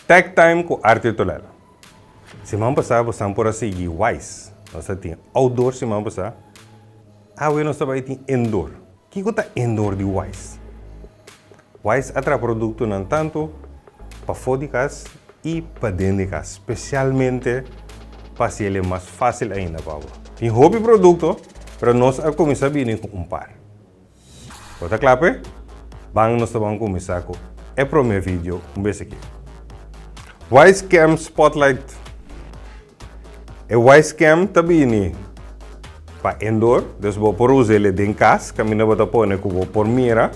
Tech Time ku Arthur Tolela. Siman pasá bosan por a sigui Wise. Nos ta tin outdoor siman pasá. Awe nos ta bai tin indoor. Kiko ta indoor di Wise? Wise a traha produktonan tantu pafó di kas i paden di kas, spesialmente pa hasi el e mas fásil ainda pa bo. Tin hopi produkto, pero nos a kuminsá bini ku un par. Bo ta kla p'e? Ban nos ta ban kuminsá ku e promé video un bes aki. Wise Cam Spotlight E Wise Cam ta bini pa indoor, dus bo por usa el den kas, kaminda bo ta pone ku bo por mira.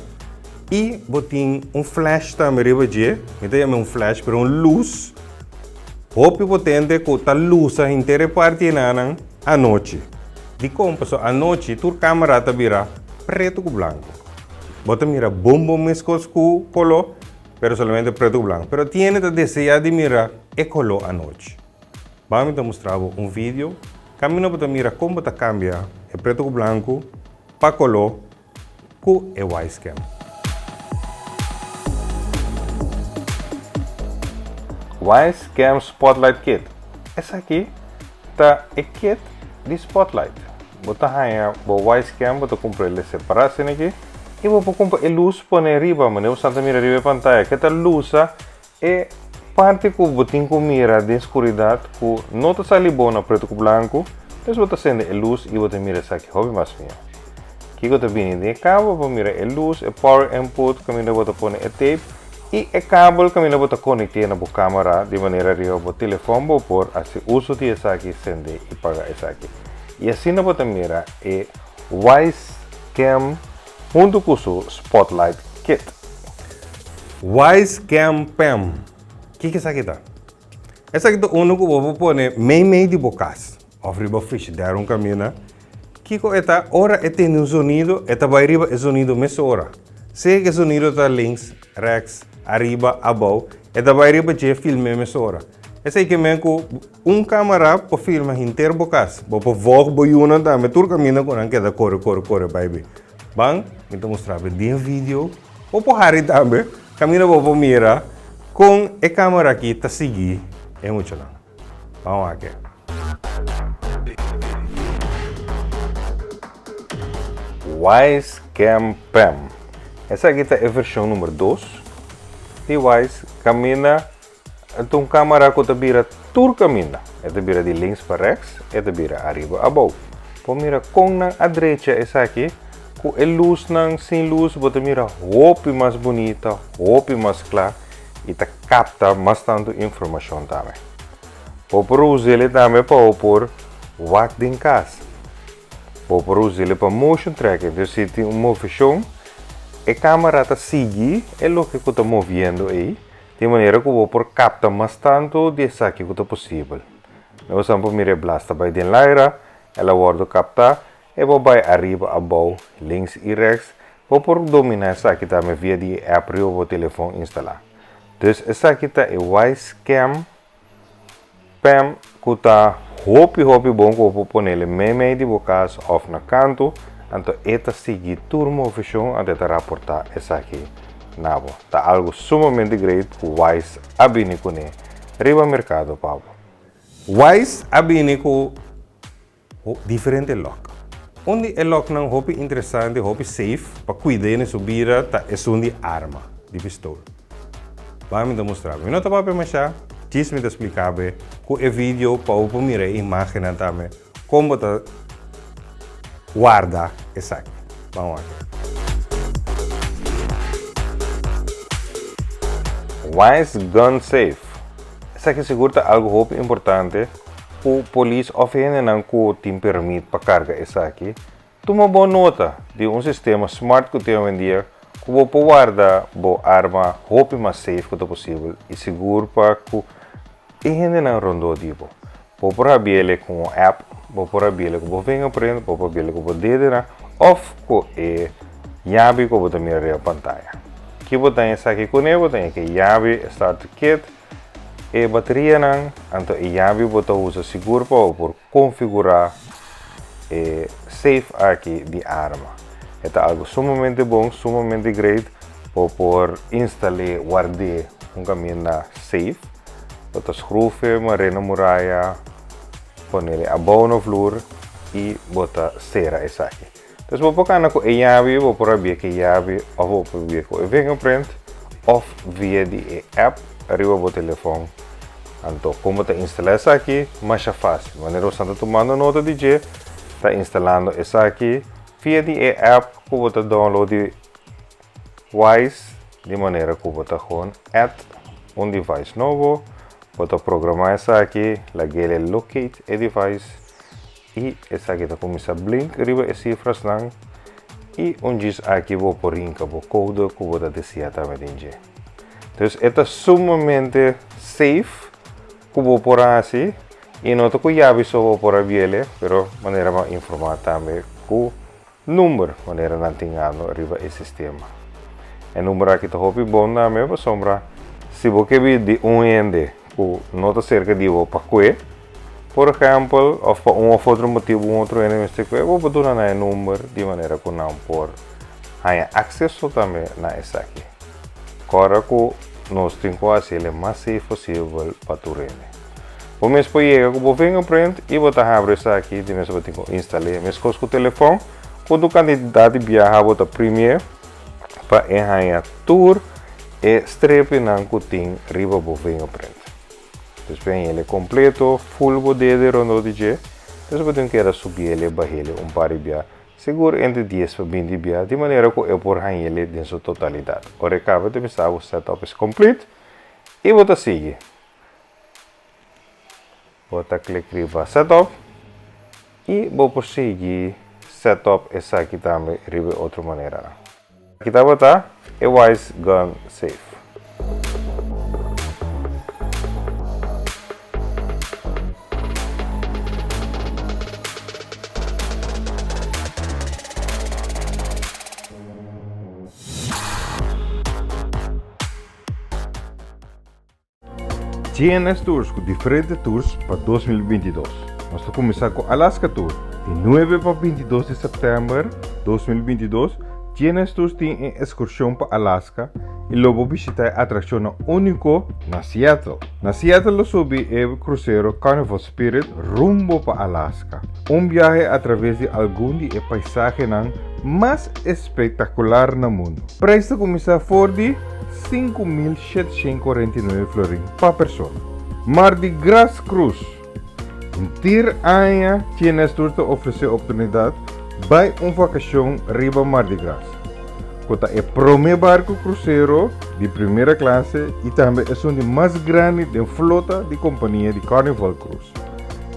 I bo tin un flash tambe riba dje, mi ta yama un flash pero un lus hopi potente ku ta lusa henter e parti enanan anochi. Dikon? Pasobra anochi tur kamera ta bira pretu ku blanku. Bo ta mira bon bon meskos ku koló, pero solamente pretu ku blanku. Pero tin hende ta deseá di mira e koló anochi. Ban mi ta mustra bo un video kaminda bo ta mira kon bo ta kambia e pretu ku blanku pa koló ku e Wise Cam. Wise Cam Spotlight Kit, Esaki ta e kit di spotlight. Bo ta haña bo Wise Cam, bo ta kumpra el separá asina aki i bo por kumpra e lus pone riba, manera bo sa ta mira riba e pantaya ke ta lusa E parti ku bo tin ku mira den skuridat ku no ta sali bon na pretu ku blanku, pues bo ta sende e lus i bo ta mira esaki hopi mas mihó. Kiko ta bini den e kabel bo mira e lus, e power input kaminda bo ta pone e tape i e kabel kaminda bo ta konekt'é na bo kamera di manera riba bo telefòn bo por hasi uso di esaki, sende i paga esaki. I asina bo ta mira e Wyze Cam Huntu ku su Spotlight Kit. Wise Cam Pam. Kiko esaki ta? Esaki ta unu ku bo por pone mei mei di bo kas òf riba frishider un kaminda. Kiko e ta? Ora e tende un zonido e ta bai riba e zonido mesora. Sea ku e zonido ta links, rèks, ariba, abou, e ta bai riba dje film'é mesora. Esei ke men ku un kamera por filma henter bo kas. Bo por vòg bo yunan tambe tur kaminda ku nan keda kore kore kore bai bi. Ban mi ta mustra bo den video. Bo por hari tambe kaminda bo por mira kon e kamera aki ta sigui e muchanan. Ban wak e. Wise Cam Pam. Esaki ta e vershon number dos di Wise kaminda. E ta un camara cu ta bira tur caminda. E ta bira di links pa rechts, e ta bira ariba abou. Por mira con nan a drecha esaki cu e luznan sin luz bo ta mira hopi mas bunita, hopi mas cla y ta capta mas tanto informacion tambe. Bo por us'e tambe pa bo por wak den cas. Bo por us'e pa motion tracking, dus si tin un movecion e camara ta sigui e loke cu ta moviendo ey. Di manera ku bo por kapta mas tantu di esaki ku ta posibel. Nos a por mira e blas ta bai den laira, el a wòrdu kaptá, e por bai ariba, abou, links i rèks. Bo por dominá esaki tambe via di e app riba bo telefòn instalá. Dus esaki ta e Wise Cam Pam ku ta hopi hopi bon ku bo por ponele meimei di bo kas òf na kantu, anto e ta sigui tur moveshon anto e ta raportá esaki na bo. Ta algu sumamente great ku Wise a bini kuné riba merkado pa bo. Wise a bini ku Diferente lòk. Un di e lòknan hopi interesante, hopi safe pa kuida hende su bida ta esun di arma, di pistol. Ban mi ta mustra bo. Mi no ta papia mashá, djis mi ta splika bo ku e video pa bo por mira e imágennan tambe kon bo ta warda esaki. Ban wak. Wise Gun Safe. Esaki sigur ta algu hopi importante ku polis òf hendenan ku tin permit pa karga esaki tuma bon nota di un sistema smart ku tin awendia ku bo por warda bo arma hopi mas safe ku ta posibel i sigur pa ku e hendenan rondó di bo. Bo por habiele ku un app, bo por habiele ku bo fingerprint, bo por habiele ku bo dedenan òf ku e yabi ku bo ta mira riba pantaya. Ki bo ta esaki kuné? Bo ta ke yabi, e starter kit, e baterianan, anto e yabi bo ta usa sigur pa bo por konfigurá e safe aki di arma. E ta algu sumamente bon, sumamente great, bo por instal'é, ward'é un kaminda safe. Bo ta schroef e mar'é na muraya, ponele abou na vloer i bo ta sera esaki. Dus bo por kana ku e yabi, bo por habia ku e yabi òf bo por habia ku e fingerprint òf via di e app riba bo telefòn. Anto kon bo ta instalá esaki? Masha fásil. Manera bo sa ta tumando nota di dje, ta instalando esaki via di e app ku bo ta download di Wise, di manera ku bo ta gewoon add un device nobo, bo ta programá esaki, lag'el locate e device i esaki ta kuminsá blink riba e sifrasnan i un djis aki bo por hinka bo kode ku bo ta deseá tambe den dje. Dus e ta sumamente safe ku bo por hasi i no ta ku yabi so bo por a biele, pero manera bo a informá tambe ku Number, manera nan tin ano riba e sistema. E number aki ta hopi bon tambe pasobra si bo ke bi di un hende ku no ta serka di bo pa kue, por ehèmpel, òf pa un òf otro motibu un otro hende mester kue, bo por duna nan e number di manera ku nan por haña akseso tambe na esaki. Kòrda ku nos tin ku hasi el e mas safe posibel pa tur hende. Bo mes por yega ku bo fingerprint i bo ta habri esaki, di mes bo tin ku instal'é. Meskos ku telefòn, ku tur kantidat di biaha bo ta primié pa e haña tur e strepinan ku tin riba bo fingerprint. Despues haña el e kompleto, ful bo dede rondó di dje, despues bo tin keda subiel e bahel un par di bia, sigur entre dies pa binti bia, di manera ku e por hañ'el den su totalidat. Ora e kaba ta bisa bo setup is complete i bo ta sigui. Bo ta klik riba setup i bo por sigui setup esaki tambe riba e otro maneranan. Aki tabata e Wise Gun Safe. GNS Tours ku diferente tours pa 2022. Nos ta kuminsá ku Alaska Tour. Di 9 pa 22 di sèptèmber 2022, GNS Tours tin e eskurshon pa Alaska i lo bo bishitá e atrakshonnan úniko na Seattle. Na Seattle lo subi e krusero Carnival Spirit rumbo pa Alaska, un biahe atraves di algun di e paisahenan mas espektakular na mundu. Preis ta kuminsá for di. 5.749 florin pa persona. Mardi Gras Cruz. Henter aña TNS Tours ta ofresé oportunidat bai un vakashon riba Mardi Gras, ku ta e promé barku krusero di primera klase i tambe esun di mas grandi den flota di kompania di Carnival Cruise.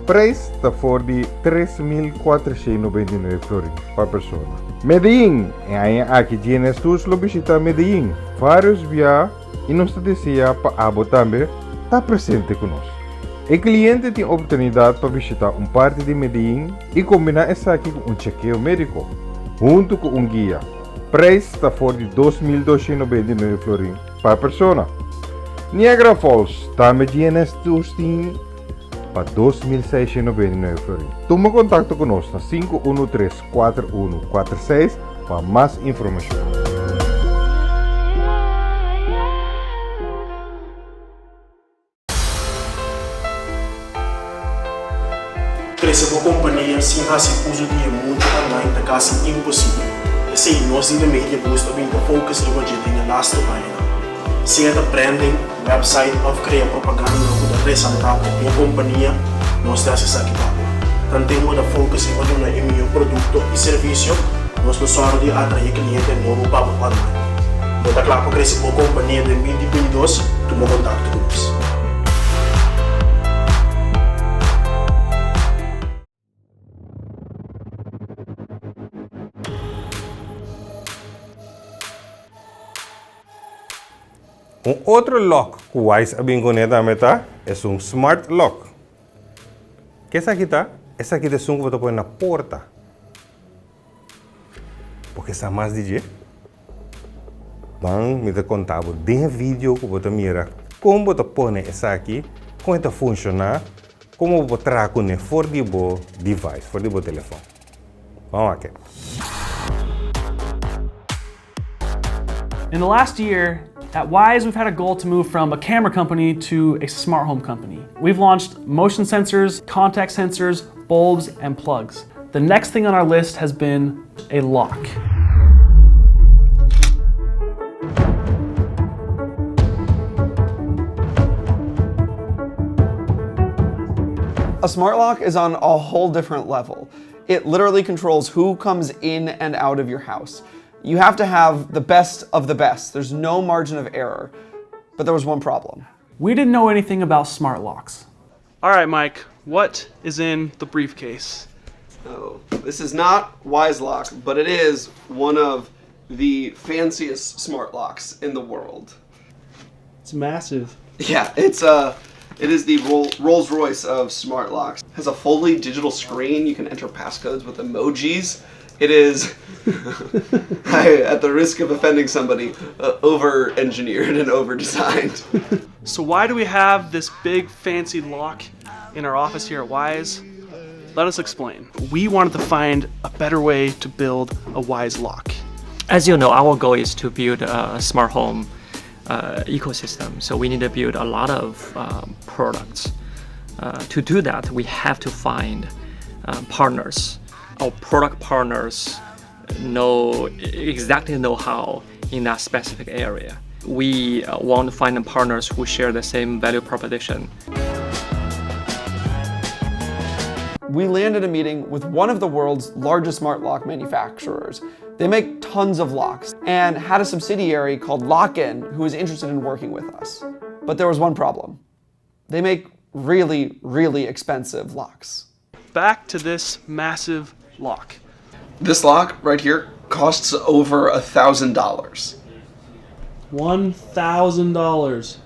Prijs ta for di 3.499 florin pa persona. Medellin, E aña aki GNS Tours lo bishita Medellin varios bia y nos ta desea pa abo tambe ta presente cu nos. E cliente tin oportunidad pa bishita un parti di Medellin y combina esaki cu un chekeo medico, hunto cu un guia. Prijs ta for di 2.299 florin pa persona. Niagara Falls, tambe GNS Tours tin. pa 2699 florin. Tuma kontakto ku nos na 513 4146 pa mas informashon. Krese bo kompania sin hasi uso di e mundu online ta kasi imposibel. Esei nos di The Media Boost a bin ta focus riba dje den e lastu añanan. Sea ta branding, website of krea propagandanan ku ta resaltá bo kompania, nos ta hasi esaki pa bo. Tanten bo ta focus riba duna e mihó produkto i servisio, nos lo sòru di atraé kliente nobo pa bo online. Bo ta kla pa krese bo kompania den binti bintidos? Tuma kontakto ku nos. Un otro lock ku Wise a bin kuné tambe ta esun smart lock. Ke esaki ta? Esaki ta esun ku bo ta pone na porta. Bo ke sa mas di dje? Ban mi ta konta bo den e video ku bo ta mira kon bo ta pone esaki, kon e ta funshoná, komo bo por traha kuné for di bo device, for di bo telefòn. Ban wak e. In the last year, At Wyze, we've had a goal to move from a camera company to a smart home company. We've launched motion sensors, contact sensors, bulbs, and plugs. The next thing on our list has been a lock. A smart lock is on a whole different level. It literally controls who comes in and out of your house. You have to have the best of the best. There's no margin of error. But there was one problem. We didn't know anything about smart locks. All right, Mike, what is in the briefcase? Oh, this is not Wyze Lock, but it is one of the fanciest smart locks in the world. It's massive. Yeah, it is the Rolls Royce of smart locks. It has a fully digital screen. You can enter passcodes with emojis. It is, at the risk of offending somebody, over-engineered and over-designed. So why do we have this big fancy lock in our office here at Wyze? Let us explain. We wanted to find a better way to build a Wyze lock. As you know, our goal is to build a smart home ecosystem. So we need to build a lot of products. To do that, we have to find partners. Our product partners know exactly know how in that specific area. We want to find partners who share the same value proposition. We landed a meeting with one of the world's largest smart lock manufacturers. They make tons of locks and had a subsidiary called LockIn who was interested in working with us. But there was one problem. They make really, really expensive locks. Back to this massive lock. This lock right here costs over $1,000. $1,000.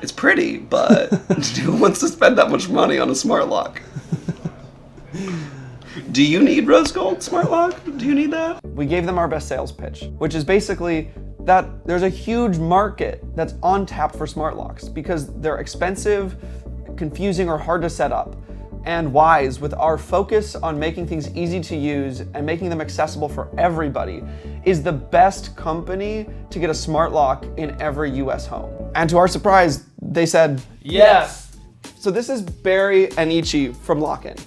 It's pretty, but who wants to spend that much money on a smart lock? Do you need rose gold smart lock? Do you need that? We gave them our best sales pitch, which is basically that there's a huge market that's on tap for smart locks because they're expensive, confusing, or hard to set up. And Wyze, with our focus on making things easy to use and making them accessible for everybody, is the best company to get a smart lock in every US home. And to our surprise, they said, yes! So this is Barry and Ichi from LockIn.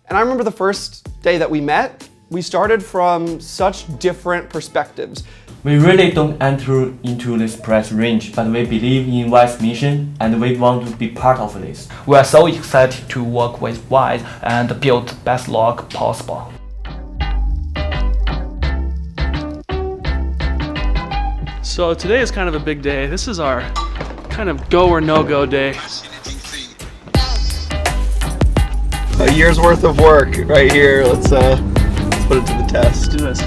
And I remember the first day that we met, we started from such different perspectives. We really don't enter into this price range, but we believe in Wyze mission and we want to be part of this. We are so excited to work with Wyze and build the best lock possible. So today is kind of a big day. This is our kind of go or no go day. A year's worth of work right here. Let's put it to the test. Let's do this.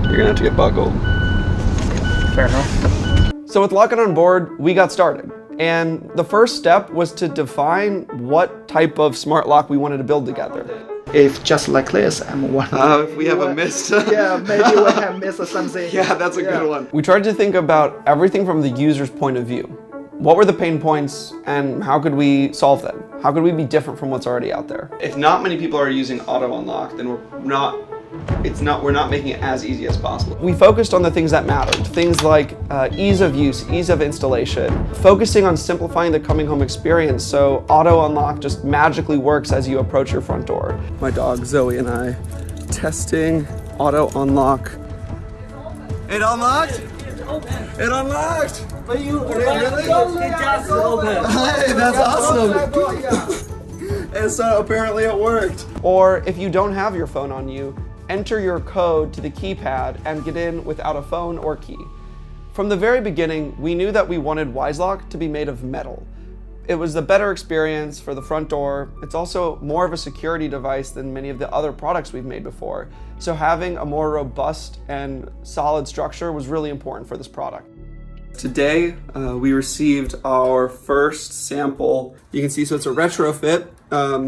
You're going to have to get buckled. Fair enough. So with LockIn on board, we got started. And the first step was to define what type of smart lock we wanted to build together. If just like this, I'm one. If we have a missed. Yeah, maybe we have missed something. Yeah, that's a good one. We tried to think about everything from the user's point of view. What were the pain points and how could we solve them? How could we be different from what's already out there? If not many people are using auto unlock, then we're not making it as easy as possible. We focused on the things that mattered, things like ease of use, ease of installation, focusing on simplifying the coming home experience so auto unlock just magically works as you approach your front door. My dog Zoe and I testing auto unlock. It unlocked? It unlocked! But you It really? It just opened. Hey, that's awesome! And so apparently it worked. Or if you don't have your phone on you, enter your code to the keypad and get in without a phone or key. From the very beginning, we knew that we wanted Wyze Lock to be made of metal. It was the better experience for the front door. It's also more of a security device than many of the other products we've made before. So having a more robust and solid structure was really important for this product. Today, we received our first sample. You can see, so it's a retrofit.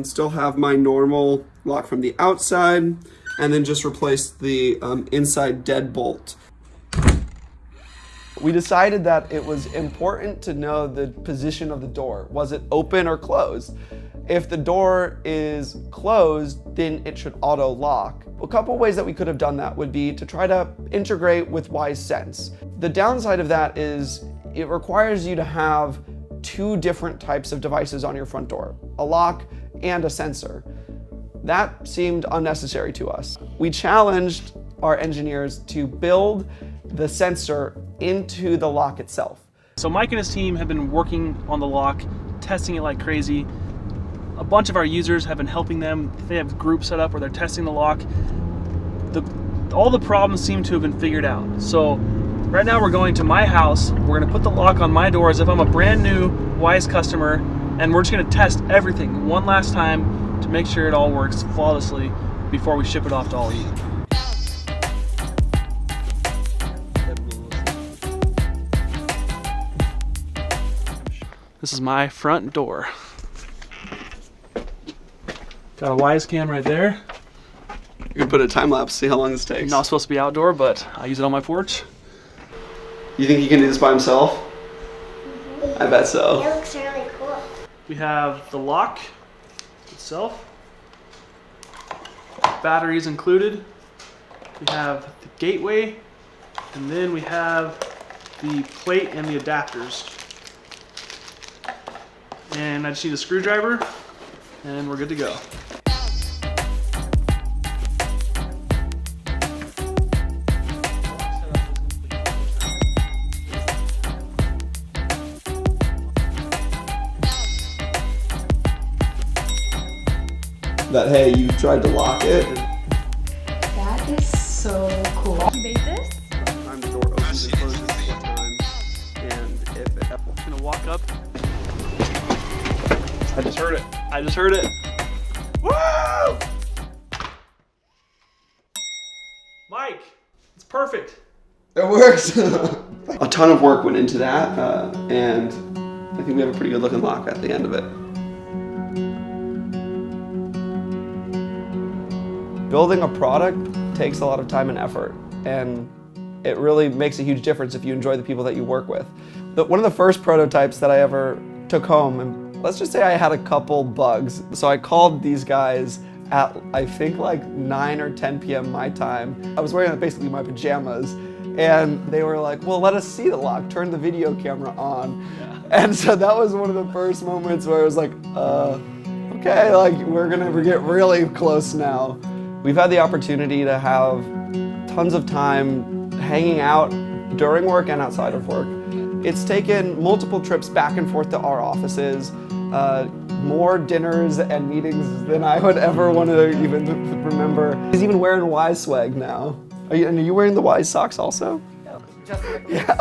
Still have my normal lock from the outside, and then just replaced the inside deadbolt. We decided that it was important to know the position of the door. Was it open or closed? If the door is closed, then it should auto lock. A couple ways that we could have done that would be to try to integrate with Wyze Sense. The downside of that is it requires you to have two different types of devices on your front door, a lock and a sensor. That seemed unnecessary to us. We challenged our engineers to build the sensor into the lock itself. So Mike and his team have been working on the lock, testing it like crazy. A bunch of our users have been helping them. They have groups set up where they're testing the lock. All the problems seem to have been figured out. So right now we're going to my house. We're gonna put the lock on my door as if I'm a brand new Wyze customer, and we're just gonna test everything one last time to make sure it all works flawlessly before we ship it off to all of you. This is my front door. Got a Wyze cam right there. You can put a time lapse, see how long this takes. Not supposed to be outdoor, but I use it on my porch. You think he can do this by himself? I bet so. It looks really cool. We have the lock itself, batteries included. We have the gateway, and then we have the plate and the adapters. And I just need a screwdriver, and we're good to go. That, hey, you tried to lock it. That is so cool. You made this? Time the door opens and closes, what time, and if it... I'm gonna walk up. I just heard it. I just heard it. Woo! Mike, it's perfect. It works. A ton of work went into that, and I think we have a pretty good looking lock at the end of it. Building a product takes a lot of time and effort, and it really makes a huge difference if you enjoy the people that you work with. One of the first prototypes that I ever took home, and let's just say I had a couple bugs. So I called these guys at, I think, like 9 or 10 p.m. my time. I was wearing basically my pajamas, and they were like, well, let us see the lock, turn the video camera on. And so that was one of the first moments where I was like, okay, we're going to get really close now. We've had the opportunity to have tons of time hanging out during work and outside of work. It's taken multiple trips back and forth to our offices, more dinners and meetings than I would ever want to even remember. He's even wearing Wyze swag now. Are you wearing the Wyze socks also? No, just like Yeah.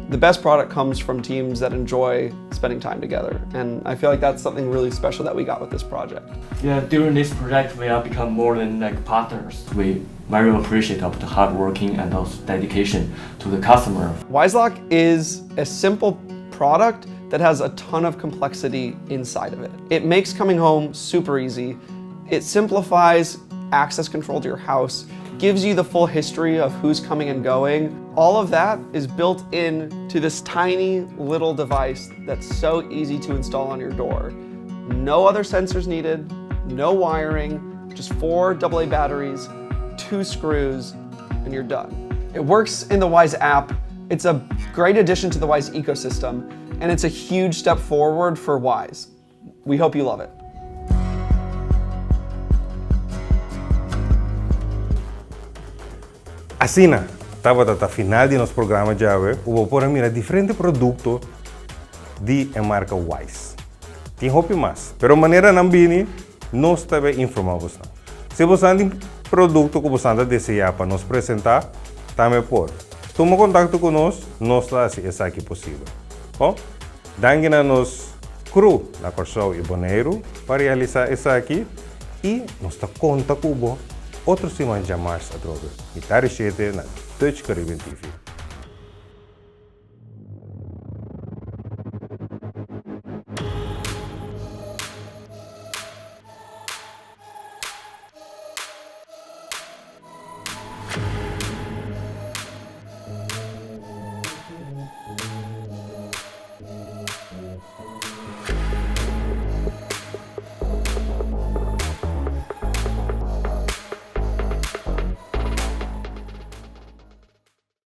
The best product comes from teams that enjoy spending time together, and I feel like that's something really special that we got with this project. Yeah, during this project, we have become more than partners. We very appreciate of the hard working and also dedication to the customer. Wyze Lock is a simple product that has a ton of complexity inside of it. It makes coming home super easy. It simplifies access control to your house, gives you the full history of who's coming and going. All of that is built in to this tiny little device that's so easy to install on your door. No other sensors needed, no wiring, just 4 double A batteries, 2 screws, and you're done. It works in the Wyze app. It's a great addition to the Wyze ecosystem, and it's a huge step forward for Wyze. We hope you love it. Asina, tabata ta final di nos programa djawe, bo por a mira diferente produkto di e marka Wyze. Tin hopi mas, pero manera nan bini, nos ta bai informá boso. Si bo tin produkto ku bo ta deseá pa nos presentá, tambe por. Tuma kontakto ku nos, nos ta hasi esaki posibel. Bon, danki na nos crew na Kòrsou i Boneiru pa realisá esaki i nos ta konta ku bo otro siman djamars atrobe. Mitar di 7 na Dutch Caribbean TV.